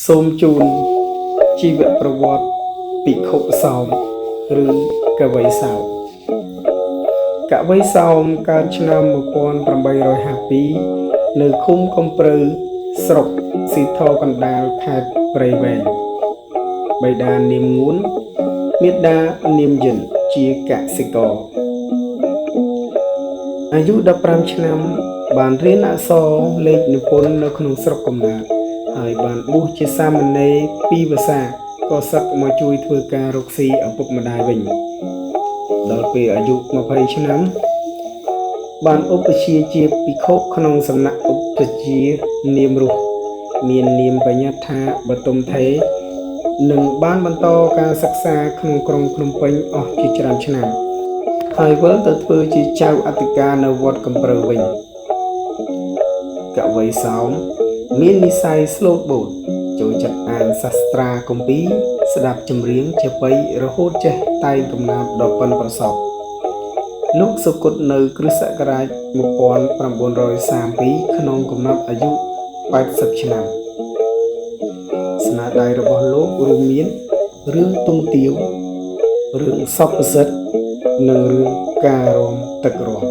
សូមជូនជីវប្រវត្តិភិក្ខុសោមឬកវីសោមកវីសោមកើតឆ្នាំ1852នៅឃុំកំព្រៅស្រុកស៊ីធរកណ្ដាលខេត្តព្រៃវែងបិតានាមងួនមាតានាមយិនជាកសិករអាយុ15ឆ្នាំបានរៀនអក្សរលេខនិពន្ធនៅក្នុងស្រុកកំណើតហើយបានបួសជាសាមណេរពីរវស្សាក៏សឹកមកជួយធ្វើការរកស៊ីឪពុកម្ដាយវិញដល់ពេលអាយុ20ឆ្នាំបានឧបជាជាភិក្ខុក្នុងសំណាក់ឧបជានាមរុះមាននាមបញ្ញត្តិថាបទុមថេនិងបានបន្តការសិក្សាក្នុងក្រុងភ្នំពេញអស់ជាច្រើនឆ្នាំហើយវិលទៅធ្វើជាចៅអធិការនៅវត្តកំព្រៅវិញកវីសោមមាននិស្ស័យស្លូតបូតចូលចិត្តអានសាស្ត្រាគម្ពីរស្ដាប់ចម្រៀងចាប៉ីរហូតចេះតែងកំណាព្យដ៏ប៉ិនប្រសប់លោកសុគតនៅគ្រិស្តសករាជ1932ក្នុងកំណត់អាយុ80ឆ្នាំស្នាដៃរបស់លោករួមមានរឿងទុំទាវរឿងសពសិទ្ធនិងរឿងការរំទឹករំ។